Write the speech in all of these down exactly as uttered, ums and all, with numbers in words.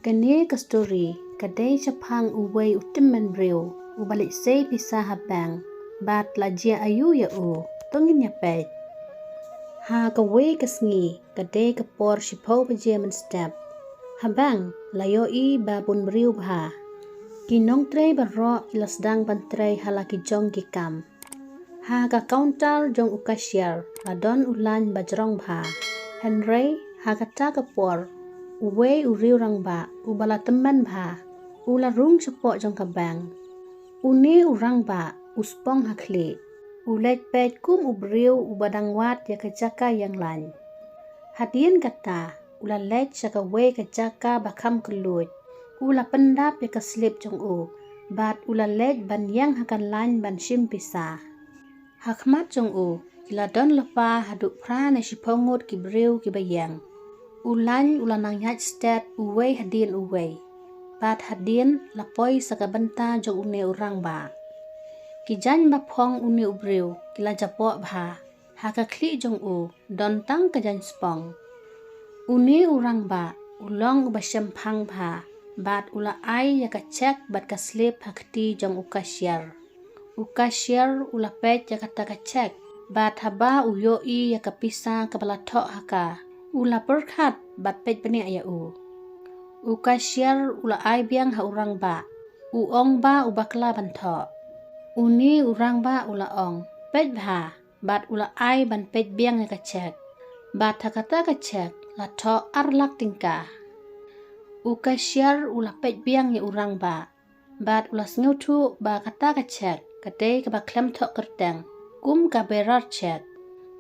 Kane ka story ka dei shaphang uwei u tymmen briew uba leit sei pisa ha bank bad la jia aïu ïa u, to ngin ïa peit. Ha kawei ka sngi ka dei ka por shiphew baje mynstep. Ha bank la ïohi ba bun briew bha. Ki nongtrei baroh ki la sdang ban trei ha la ki jong ki kam. Ha ka counter jong u cashier la don u lain ba jrong bha. Hynrei ha kata ka por uwei u rangbah uba la tymmen bha u la rung shapoh jong ka bank. Une u rangbah u spong ha khlieh, u leit peit kum u briew uba dang wad ïa ka jaka ïeng lain. Hadien kata u la leit sha kawei ka jaka ba kham kylluid. U la pyndap ïa ka slip jong u bad u la leit ban ïeng ha ka lain ban shim pisa. Ha khmat jong u ki la don lypa haduh phra ne shiphew ngut ki briew kiba ïeng. U lain u la nang ïaid stet uwei hadien uwei. Bad hadien la poi sa ka bynta jong une u rangbah. Ki jaiñ ba phong une u briew ki la japoh bha. Ha ka khlieh jong u don tang ka jaiñ spong. Une u rangbah u long uba shemphang bha bad u la ai ïa ka cheque bad ka slip ha kti jong u cashier. U cashier u la peit ïa kata ka cheque bad haba u ïohi ïa ka pisa kaba la thoh ha ka, u la pyrkhat bad peit bniah ïa u. U cashier u la ai biang ha u rangbah, u ong ba u bakla ban thoh. Une u rangbah u la ong, peit bha, bad u la ai ban peit biang ïa ka cheque. Bad ha kata ka cheque la thoh ar lak tyngka. U cashier u la peit biang ïa u rangbah bad u la sngewthuh ba kata ka cheque ka dei kaba khlem thoh kyrteng kum ka bearer cheque.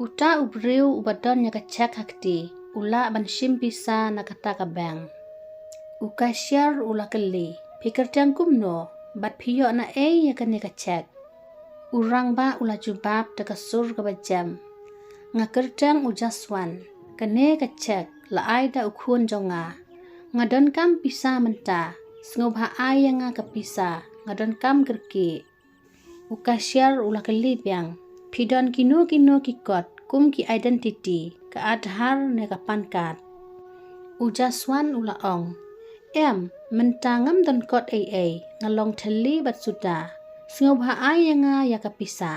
Uta u briew uba don ïa ka cheque ha kti u lah ban shim pisa na kata ka bank. U cashier u la kylli, phi kyrteng kumno bad phi ïoh naei ïa kane ka cheque? U rangbah u la jubab da ka sur kaba jem, nga kyrteng u Jaswan. Kane ka cheque la ai da u khun jong nga. Nga donkam pisa mynta, sngewbha ai ïa nga ka pisa, nga donkam kyrkieh. U cashier u la kylli biang, phi don kino kino ki kot kum ki identity, ka Aadhaar ne ka PAN card? U Jaswan u la ong, em, mynta ngam don kot ei ei, nga long thylli bad suda. Sngewbha ai ïa nga ïa ka pisa.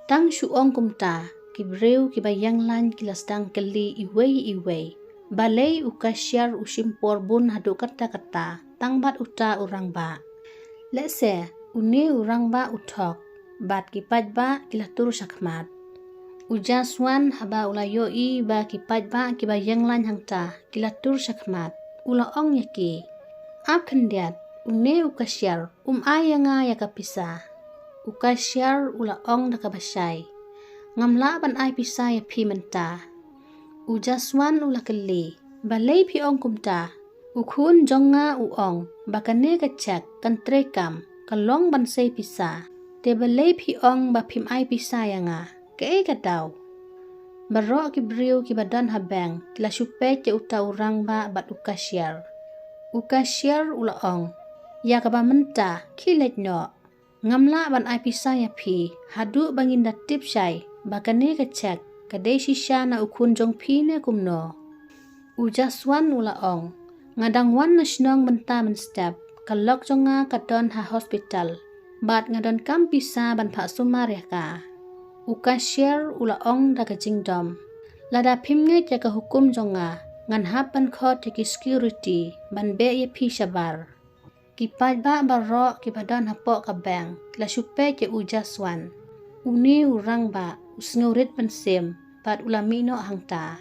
Tang shu ong kumta, ki briew kiba ïeng lain ki la sdang kylli iwei iwei, balei u cashier u shim por bun haduh katta katta tang bad uta u rangbah. Lehse une u rangbah u thok. Bad ki paidbah ki la tur sha khmat. U Jaswan haba u la ïohi ba ki paidbah kiba ïeng lain hangta ki la tur sha khmat, u la ong ïa ki, ap khyndiat, une u cashier um ai ïa nga ïa ka pisa. U cashier u la ong da kaba shai, ngam lah ban ai pisa ïa phi mynta. U Jaswan u la kylli, balei phi ong kumta? U khun jong nga u ong ba kane ka cheque kan treikam, ka long ban sei pisa. Te balei phi ong ba phim ai pisa ïa nga? Kaei ka daw? Baroh ki briew kiba don ha bank ki la shu peit ïa uta u rangbah bad u cashier. U cashier u la ong, ïa kaba mynta khie leit noh. Ngam lah ban ai pisa ïa phi haduh ba ngin da tip shai ba kane ka cheque ka dei shisha na u khun jong phi ne kumno. U Jaswan u la ong, nga dang wan na shnong mynta mynstep, ka lok jong nga ka don ha hospital bad nga donkam pisa ban phah sumar ïa ka. U cashier u la ong da ka jingdom, lada phim ngeit ïa ka hukum jong nga, ngan hap ban khot ïa ki security ban beh ïa phi shabar. Ki paidbah baroh kiba don hapoh ka bank ki la shu peit ïa u Jaswan. Une u rangbah u sngewrit mynsiem bad u la mih noh hangta.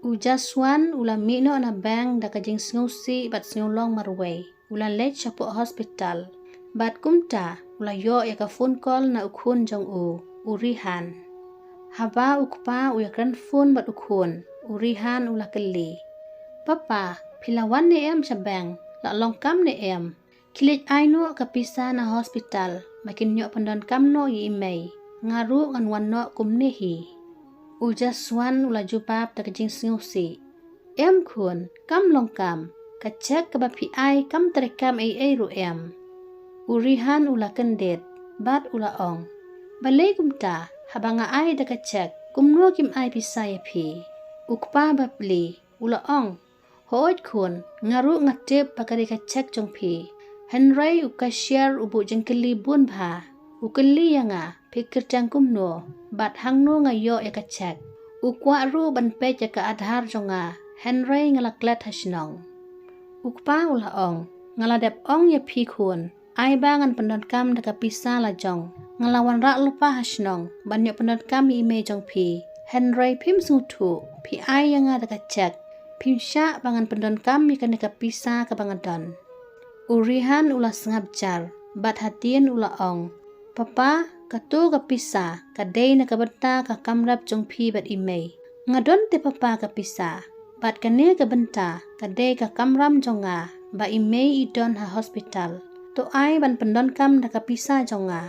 U Jaswan u la mih noh na bank da ka jingsngewsih bad sngewlong marwei. U la leit shapoh hospital bad kumta u la ïoh ïa ka phone call na u khun jong u, u Rihan. Haba u kpa u ïakren phone bad u khun, u Rihan u la kylli, papa, phi la wan ne em sha bank? La long kam ne em? Khie leit ai noh ka pisa na hospital ba kin ïoh pyndonkam noh ïa i mei. Nga ruh ngan wan noh kumne hi. U Jaswan u la jubab da ka jingsngewsih, em khun, kam long kam. Ka cheque kaba phi ai kam treikam ei ei ruh em. U Rihan u la kyndit bad u la ong, balei kumta? Haba nga ai da ka cheque kumno kim ai pisa ïa phi? U kpa bapli u la ong, Hooid khun, nga ruh nga tip ba ka dei ka cheque jong phi. Hynrei u cashier u buh jingkylli bun bha. U kylli ïa nga, phi kyrteng kumno, bad hangno nga ïoh ïa ka cheque. U kwah ruh ban peit ïa ka Aadhaar jong nga, hynrei nga la klet ha shnong. U kpa u la ong, nga la dep ong ïa phi khun, ai ba ngan pyndonkam da ka pisa la jong. Nga la wanrah lypa ha shnong ban ïoh pyndonkam ïa i mei jong phi. Hynrei phim sngewthuh, phi ai ïa nga da ka cheque. Phim shah ba ngan pyndonkam ïa kane ka pisa kaba nga don. U Rihan u la sngap jar, bad hadien u la ong, Papa, kato ka pisa ka dei na ka bynta ka kamram jong phi bad i mei. Nga don te papa ka pisa, bad kane ka bynta ka dei ka kamram jong nga ba i mei i don ha hospital. To ai ban pyndonkam da ka pisa jong nga.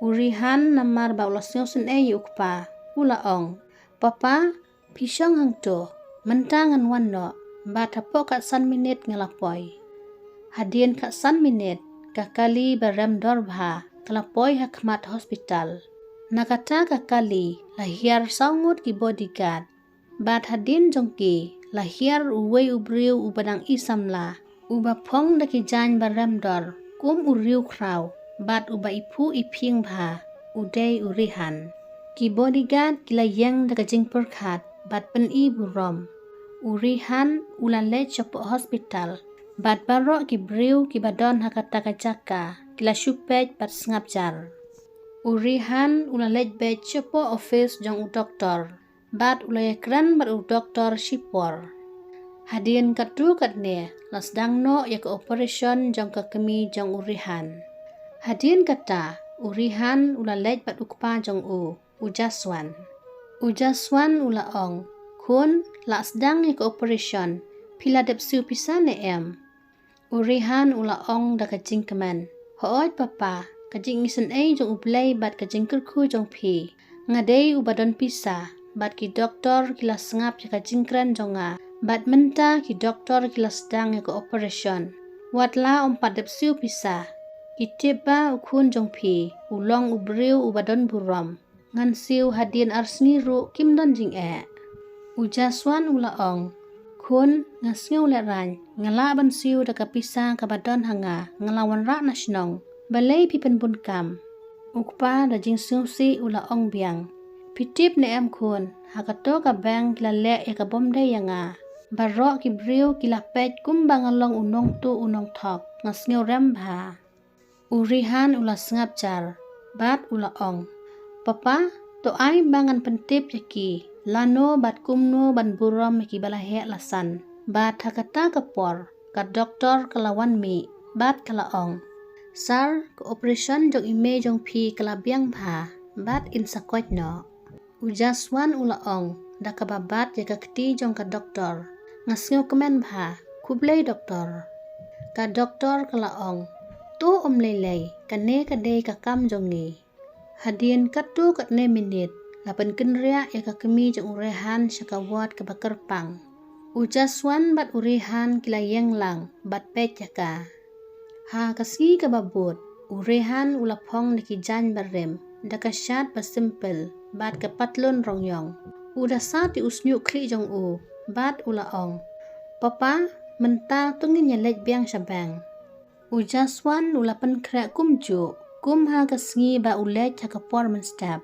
U Rihan namar ba u la sngewsynei ïa u kpa, u la ong, Papa, phi shong hangto, mynta ngan wan noh, bad hapoh katsan minit nga la poi. Hadien katsan minit, ka kali ba rem dor bha ka la poi ha khmat hospital. Na kata ka kali la hiar saw ngut ki bodyguard. Bad hadien jong ki la hiar uwei u briew uba dang i samla, uba phong da ki jaiñ ba rem dor kum u riewkhraw, bad uba i phuh i phieng bha, u dei u Rihan. Ki bodyguard ki la ïeng da ka jingpyrkhat bad pyni burom. U Rihan u la leit shapoh hospital, bad baroh ki briew kiba don ha kata ka jaka ki la shu peit bad sngap jar. U Rihan u la leit beit shapoh office jong u doktor, bad u la ïakren bad u doktor shipor. Hadien katto katne la sdang noh ïa ka operation jong ka kmie jong u Rihan. Hadien kata, u Rihan u la leit bad u kpa jong u, u Jaswan. U Jaswan u la ong, Khun, la sdang ïa ka operation, phi la dep siew pisa ne em? U Rihan u la ong da ka jingkmen, Hooid papa, ka jingisynei jong U Blei bad ka jingkyrkhu jong phi. Nga dei uba don pisa, bad ki doktor ki la sngap ïa ka jingkren jong nga, bad mynta ki doktor ki la sdang ïa ka operation. Wat la ym pat dep siew pisa. Ki tip ba u khun jong phi u long u briew uba don burom. Ngan siew hadien ar sngi ruh kim don jingeh. U Jaswan u la ong, Khun, nga sngew lehraiñ, nga lah ban siew da ka pisa kaba don ha nga, nga la wanrah na shnong. Balei phi pynbun kam? U kpa da jingsngewsih u la ong biang, Phi tip ne em khun, ha kato ka bank ki la leh ïa ka bym dei ïa nga. Baroh ki briew ki la peit kumba nga long u nongtuh u nongthok, nga sngew rem bha. U Rihan u la sngap jar, bad u la ong, Papa, to ai ba ngan pyntip ïa ki lano bad kumno ban burom ïa kiba la heh la san. Bad ha kata ka por, ka doktor ka la wan mih, bad ka la ong, Sir, ka operation jong i mei jong phi ka la biang bha, bad in sa koit noh. U Jaswan u la ong da kaba bat ïa ka kti jong ka doktor, Nga sngewkmen bha, khublei doktor. Ka doktor ka la ong, To ym lei lei, kane ka dei ka kam jong ngi. Hadien katto katne minit la pynkynriah ïa ka kmie jong u Rihan sha ka ward kaba kyrpang. U Jaswan bad u Rihan ki la ïeng lang bad peit ïa ka. Ha ka sngi kaba bud, u Rihan u la phong da ki jaiñ barim, da ka shirt ba simple bad ka patlun rong ïong. U da sah te u shñiuh khlieh jong u, bad u la ong, Papa, mynta to ngin ïa leit biang sha bank. U Jaswan u la pynkhreh kumjuh kum ha ka sngi ba u leit ha ka por mynstep.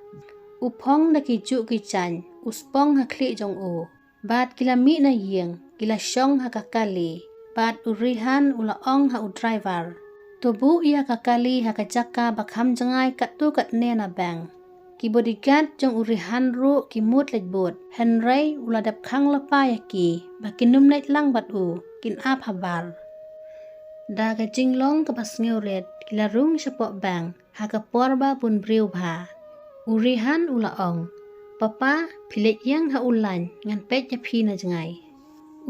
U phong da ki juh ki jaiñ, u spong ha khlieh jong u. Bad ki la mih na ïing, ki la shong ha ka kali. Bad u Rihan u la ong ha u driver, To buh ïa ka kali ha ka jaka ba kham jngai katto katne na bank. Ki bodyguard jong u Rihan ruh ki mut leit bud, hynrei u la dep khang lypa ïa ki ba kin ym leit lang bad u, kin ap habar. Da ka jinglong kaba sngewrit ki la rung shapoh bank ha ka por ba bun briew bha. U Rihan u la ong, Papa, phi leit ïeng ha u lain, ngan peit ïa phi na jngai.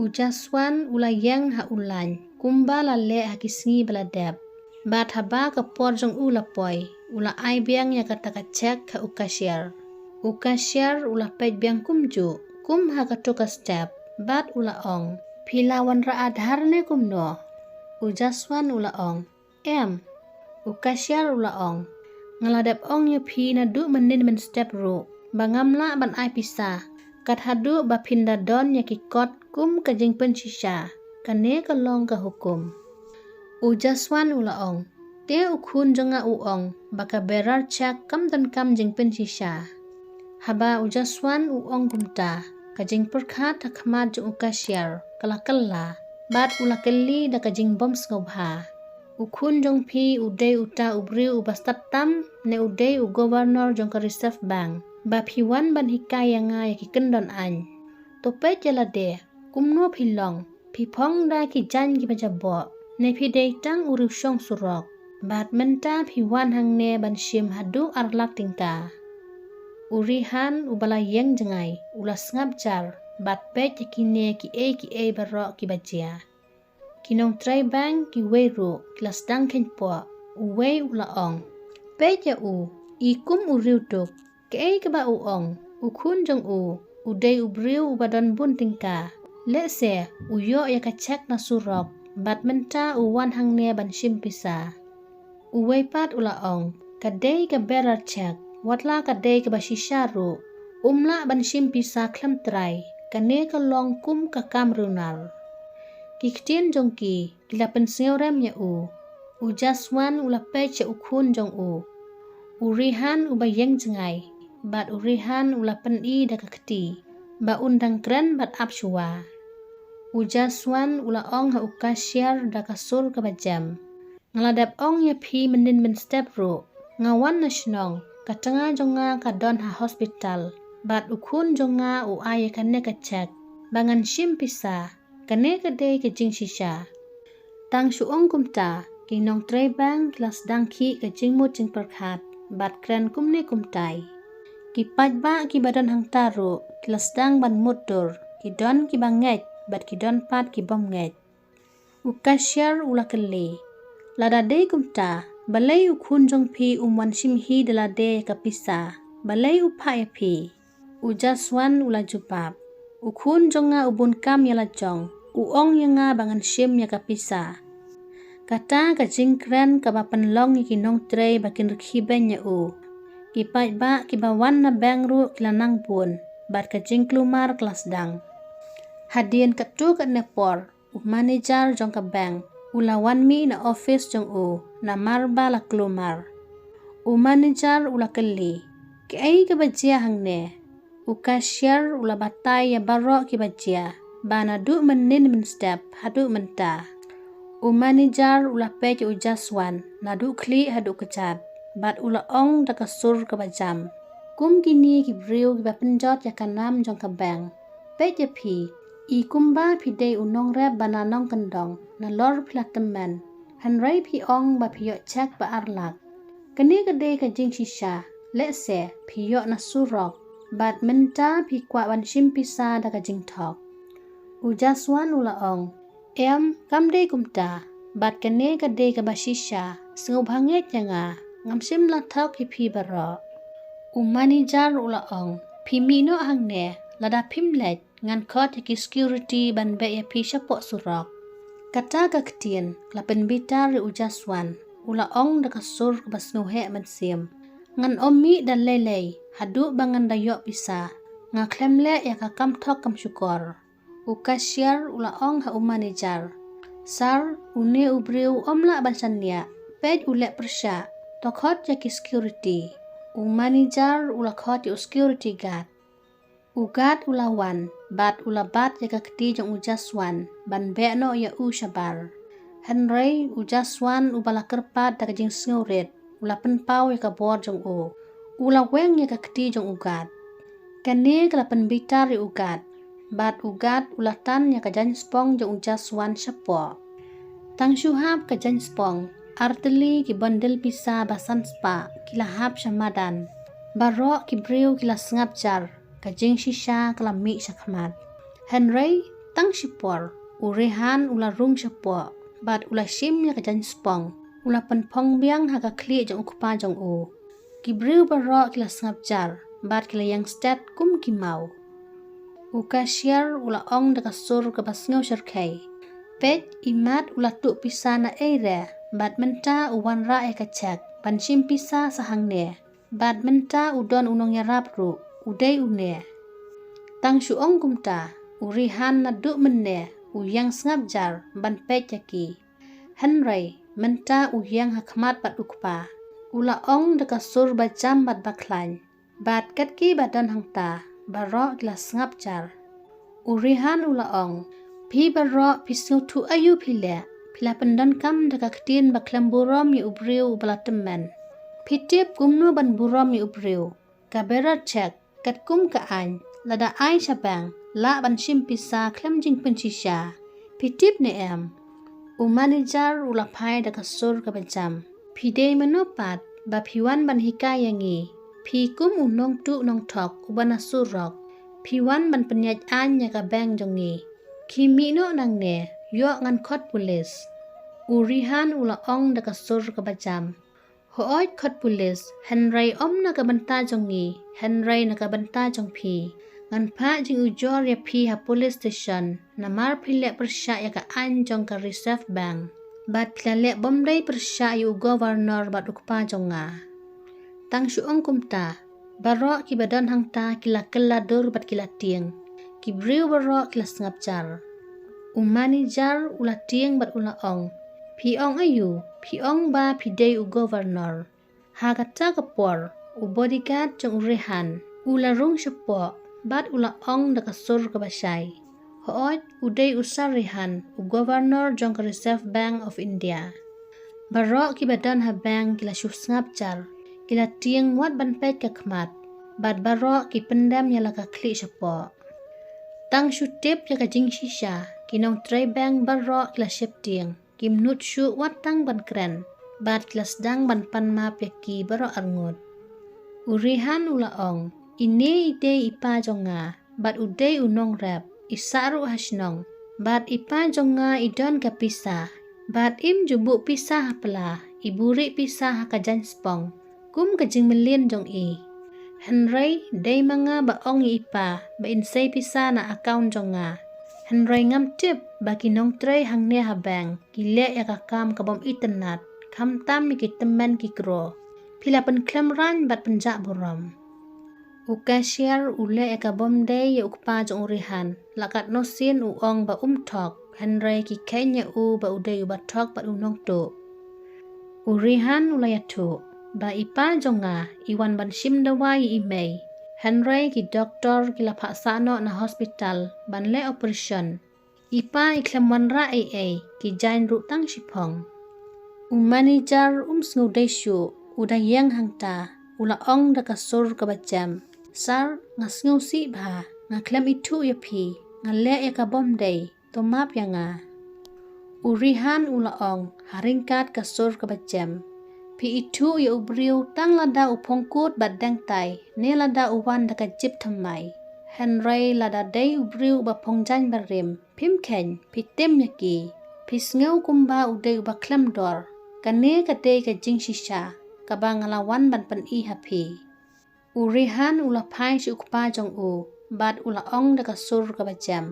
U Jaswan u la ïeng ha u lain kumba la leh ha ki sngi ba la dep. Bad haba ka por jong u la poi, u la ai biang ïa kata ka cheque ha u cashier. U cashier u la peit biang kumjuh kum ha kato ka step, bad u la ong, Phi la wanrah Aadhaar ne kumno? U Jaswan u la ong, Em. U cashier u la ong, Nga la dep ong ïa phi naduh mynnin mynstep ruh ba ngam lah ban ai pisa kat haduh ba phin da don ïa ki kot kum ka jingpynshisha, kane ka long ka hukum. U Jaswan u la ong, te u khun jong nga u ong ba ka bearer cheque kam donkam jingpynshisha. Haba u Jaswan u ong kumta, ka jingpyrkhat ha khmat jong u cashier ka la kylla, bad u la kylli da ka jingbym sngewbha. U khun jong phi u dei uta u briew uba stad tam, ne u dei u governor jong ka Reserve Bank, ba phi wan ban hikai ïa nga ïa ki kyndon aiñ? To peit ïa lade, kumno phi long, phi phong da ki jaiñ kiba jaboh, ne phi dei tang u riewshong surok? Bad mynta phi wan hangne ban shim haduh ar lak tyngka. U Rihan uba la ïeng jngai u la sngap jar, bad peit ïa kine kiei kiei baroh kiba jia. Ki nongtrei bank kiwei ruh ki la sdang kheiñpoh. Uwei u la ong, peit ïa u, i kum u riewduk. Kaei kaba u ong, u khun jong u u dei u briew uba don bun tyngka. Lehse u ïoh ïa ka cheque na surok, bad mynta u wan hangne ban shim pisa. Uwei pat u la ong, ka dei ka bearer cheque, wat la ka dei kaba shisha ruh, um lah ban shim pisa khlem trai, kane ka long kum ka kam riewnar. Ki ktien jong ki ki la pynsngewrem ïa u. U Jaswan u la peit sha u khun jong u, u Rihan uba ïeng jngai, bad u Rihan u la pyni da ka kti ba un dang kren bad ap shuwa. U Jaswan u la ong ha u cashier da ka sur kaba jem, nga la dep ong ïa phi mynnin mynstep ruh, nga wan na shnong, ka tnga jong nga ka don ha hospital, bad u khun jong nga u ai ïa kane ka cheque ba ngan shim pisa. Kane ka dei ka jingshisha. Tang shu ong kumta, ki nongtrei bank ki la sdang khih ka jingmut jingpyrkhat bad kren kumne kumtai. Ki paidbah kiba don hangta ruh ki la sdang ban mutdur, ki don kiba ngeit bad ki don pat kibym ngeit. U cashier u la kylli, lada dei kumta, balei u khun jong phi um wan shim hi da lade ka pisa? Balei u phah ïa phi? U Jaswan u la jubab, u khun jong nga u bun kam ïa la jong, u ong ïa nga ba ngan shim ïa ka pisa. Kata ka jingkren kaba pynlong ïa ki nongtrei ba kin rkhie beiñ ïa u. Ki paidbah kiba wan na bank ruh ki la nang bun, bad ka jingkulmar ka la sdang. Hadien katto katne por, u manager jong ka bank u la wan mih na office jong u, namar ba la kulmar. U manager u la kylli, kaei kaba jia hangne? U cashier u la batai ïa baroh kiba jia, ba naduh mynnin mynstep haduh mynta. U manager u la peit ïa u Jaswan naduh khlieh haduh kjat, bad u la ong da ka sur kaba jam, kum kine ki briew kiba pynjot ïa ka nam jong ka bank, peit ïa phi, i kumba phi dei u nongrep ba na nongkyndong, nalor phi la tymmen, hynrei phi ong ba phi ïoh cheque ba ar lak. Kane ka dei ka jingshisha, lehse phi ïoh na surok, bad mynta phi kwah ban shim pisa da ka jingthok. U Jaswan u la ong, em, kam dei kumta, bad kane ka dei kaba shisha, sngewbha ngeit ïa nga, ngam shym la thok ïa phi baroh. U manager u la ong, phi mih noh hangne, lada phim leit ngan khot ïa ki security ban beh ïa phi shapoh surok. Kata ka ktien ka la pynbitar ïa u Jaswan, u la ong da ka sur kaba sngewheh mynsiem, ngan ym mih da lei lei haduh ba ngan da ïoh pisa, nga khlem leh ïa ka kam thok kam shukor. U cashier u la ong ha u manager, sir, une u briew um lah ban shaniah, peit u leh pyrshah, to khot ïa ki security. U manager u la khot ïa u security guard. U guard u la wan, bad u la bat ïa ka kti jong u Jaswan ban beh noh ïa u shabar. Hynrei u Jaswan uba la kyrpad da ka jingsngewrit, u la pynpaw ïa ka bor jong u. U la weng ïa ka kti jong u guard. Kane ka la pynbitar ïa u guard, bad u guard u la tan ïa ka jaiñspong jong u Jaswan shapoh. Tang shu hap ka jaiñspong, artylli ki bundle pisa ba san spah ki la hap sha madan. Baroh ki briew ki la sngap jar, ka jingshisha ka la mih shakhmat. Hynrei tang shipor, u Rehan u la rung shapoh, bad u la shim ïa ka jaiñspong, u la pynphong biang ha ka khlieh jong u kpa jong u. Ki briew baroh ki la sngap jar, bad ki la ïeng stet kum ki maw. U cashier u la ong da ka sur kaba sngew shyrkhei, peit, i mat u la tuh pisa na ei re, bad mynta u wanrah ïa ka cheque ban shim pisa sa hangne. Bad mynta u don u nongïarap ruh, u dei une. Tang shu ong kumta, U Rihan naduh mynne u ïeng sngap jar ban peit ïa ki. Hynrei mynta u ïeng ha khmat bad u kpa. U la ong da ka sur ba jam bad ba khlaiñ. Bad kat ki ba don hangta baroh ki la sngap jar. U Rihan u la ong, phi baroh phi sngewthuh aïu phi leh? Phi la pyndonkam da ka ktien ba khlem burom ïa u briew uba la tymmen. Phi tip kumno ban burom ïa u briew? Ka background check, katkum ka aiñ, lada ai sha bank, lah ban shim pisa khlem jingpynshisha. Phi tip ne em? U manager u la phai da ka sur kaba jam. Phi dei mano pat ba phi wan ban hikai ïa ngi? Phi kum u nongtuh nongthok uba na surok. Phi wan ban pynïaid aiñ ïa ka bank jong ngi. Khie mih noh nangne, ïoh ngan khot pulis. U Rihan u la ong da ka sur kaba jam. Hooid khot pulis, hynrei ym na ka bynta jong ngi, hynrei na ka bynta jong phi. Ngan phah jingujor ïa phi ha police station, namar phi leh pyrshah ïa ka aiñ jong ka Reserve Bank. Bad phi la leh bym dei pyrshah ïa u governor bad u kpa jong nga. Tang shu ong kumta, baroh kiba don hangta ki la kylla dur bad ki la tieng. Ki briew baroh ki la sngap jar. U manager u la tieng bad u la ong, phi ong aïu? Phi ong ba phi dei u governor. Ha kata ka por, u bodyguard jong u Rihan u la rung shapoh bad u la ong da ka sur kaba shai. Hooid, u dei u Sir Rihan, u governor jong ka Reserve Bank of India. Baroh kiba don ha bank ki la shu sngap jar, ki la tieng wat ban peit ka khmat, bad baroh ki pyndem ïa la ka khlieh shapoh. Tang shu tip ïa ka jingshisha, ki nongtrei bank baroh ki la sheptieng, kim nud shuh wat tang ban kren, bad ki la sdang ban pan map ïa ki baroh arngut. U Rihan u la ong, ine i dei i pa jong nga, bad u dei u nongrep, i sah ruh ha shnong. Bad i pa jong nga i don ka pisa. Bad im ju buh pisa ha pla, i buhrieh pisa ha ka jaiñspong. Kum ka jingmlien jong i. Hynrei dei ma nga ba ong ïa i pa ba in sei pisa na account jong nga. Hynrei ngam tip ba ki nongtrei hangne ha bank ki leh ïa ka kam ka bym itynnad, khamtam ïa ki tymmen ki kro. Phi la pynkhlem raiñ bad pynjah burom. U cashier u leh ïa ka bym dei ïa u kpa jong u Rihan, la katno sien u ong ba um thok, hynrei ki kheiñ ïa u ba u dei uba thok bad u nongtuh. U Rihan u la ïathuh ba i pa jong nga i wan ban shim dawai ïa i mei, hynrei ki doktor ki la phah sah noh na hospital ban leh operation. I pa i khlem wanrah ei ei, ki jaiñ ruh tang shiphong. U manager um sngewdei shuh, u da ïeng hangta, u la ong da ka sur kaba jem. Sir, nga sngewsih bha, nga khlem ithuh ïa phi, nga leh ïa ka bym dei, to map ïa nga. U Rihan u la ong ha ryngkat ka sur kaba jem. Phi ithuh ïa u briew tang lada u phongkut bad dengtai, ne lada u wan da ka jip thymmai. Hynrei lada dei u briew ba phong jaiñ barim, phim kheiñ, phi tim ïa ki. Phi sngew kumba u dei uba khlem dor. Kane ka dei ka jingshisha kaba nga la wan ban pyni ha phi. U Rihan u la phai sha u kpa jong u bad u la ong da ka sur kaba jem.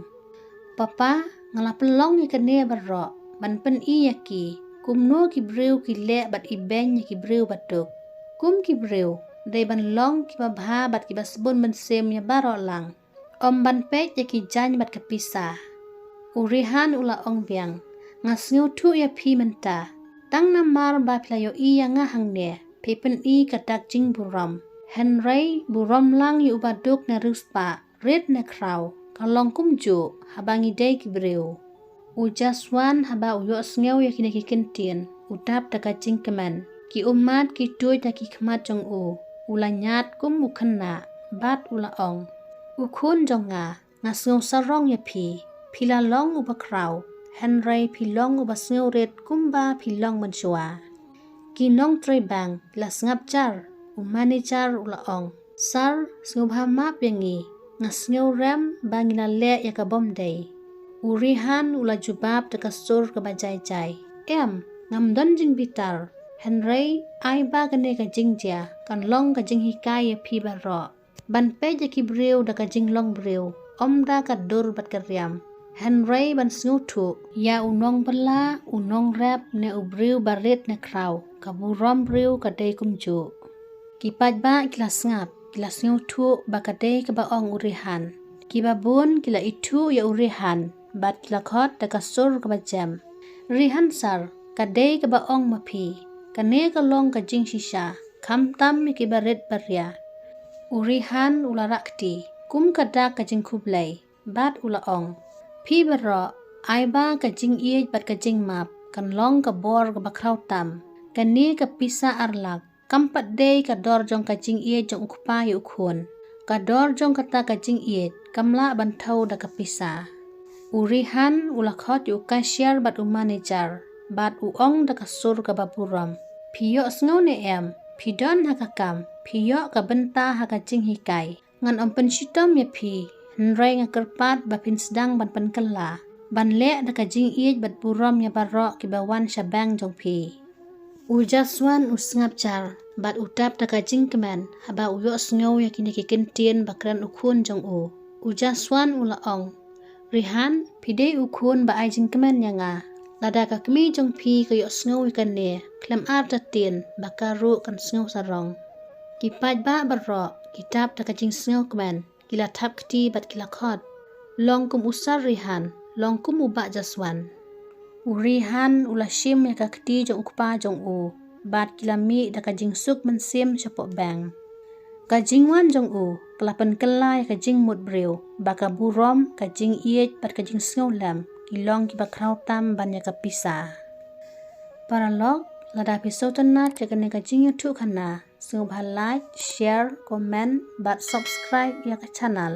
Papa, nga la pynlong ïa kane baroh ban pyni ïa ki kumno ki briew ki leh bad ibeiñ ïa ki briew ba duk. Kum ki briew dei ban long kiba bha bad kiba sbun mynsiem ïa baroh lang. Ym ban peit ïa ki jaiñ bad ka pisa. U Rihan u la ong biang, nga sngewthuh ïa phi mynta. Tang namar ba phi la ïohi ïa nga hangne, phi pyni ka dak jingburom. Hynrei burom lang ïa uba duk ne riewspah, rit ne khraw, ka long kumjuh haba ngi dei ki briew. U Jaswan haba u ïohsngew ïa kine ki kyntien, u dap da ka jingkmen. Ki ummat ki tuid ha ki khmat jong u, u la ñiad kum u khynnah bad u la ong, u khun jong nga, nga sngew sarong ïa phi. Phi la long uba khraw, hynrei phi long uba sngewrit kumba phi long mynshuwa. Ki nongtrei bank ki la sngap jar, u manager u la ong, sir, sngewbha map ïa ngi, nga sngewrem ba ngi la leh ïa ka bym dei. U Rihan u la jubab da ka sur kaba jai jai, em, ngam don jingbitar. Hynrei ai ba kane ka jingjia kan long ka jinghikai ïa phi baroh. Ban peit ïa ki briew da ka jinglong briew, ym da ka dur bad ka riam. Hynrei ban sngewthuh ïa u nongbylla, u nongrep ne u briew ba rit ne khraw, ka burom briew ka dei kumjuh. Ki paidbah ki la sngap, ki la sngewthuh ba ka dei kaba ong u Rihan. Kiba bun ki la ithuh ïa u Rihan bad ki la khot da ka sur kaba jem. Rihan sir, ka dei kaba ong ma phi, kane ka long ka jingshisha, khamtam ïa kiba rit baria. U Rihan u la rah kti kum ka dak ka jingkhublei bad u la ong, phi baroh, ai ba ka jingïeit bad ka jingmap kan long ka bor kaba khraw tam. Kane ka pisa ar lak kam pat dei ka dor jong ka jingïeit jong u kpa ïa u khun. Ka dor jong kata ka jingïeit kam lah ban thew da ka pisa. U Rihan u la khot ïa u cashier bad u manager bad u ong da ka sur kaba burom, phi ïohsngew ne em, phi don ha ka kam, phi ïoh ka bynta ha ka jinghikai. Ngan ym pynshitom ïa phi, hynrei nga kyrpad ba phin sdang ban pynkylla, ban leh da ka jingïeit bad burom ïa baroh kiba wan sha bank jong phi. U Jaswan u sngap jar bad u tap da ka jingkmen haba u ïohsngew ïa kine ki kyntien ba kren u khun jong u. U Jaswan u la ong, Rihan, phi dei u khun ba ai jingkmen ïa nga. Lada ka kmie jong phi ka ïohsngew ïa kane, khlem artatien ba ka ruh kan sngew sarong. Ki paidbah baroh ki tap da ka jingsngewkmen, ki la thap kti bad ki la khot, long kum u sir Rihan, long kum u bah Jaswan. U Rihan u la shim ïa ka kti jong u kpa jong u bad ki la mih da ka jingsuk mynsiem shapoh bank. Ka jingwan jong u ka la pynkylla ïa ka jingmut briew ba ka burom, ka jingïeit bad ka jingsngewlem ki long kiba khraw tam ban ïa ka pisa. Paralok, lada phi sngewtynnat ïa kane ka jingïathuhkhana, sngewbha like, share, comment bad subscribe ïa ka channel.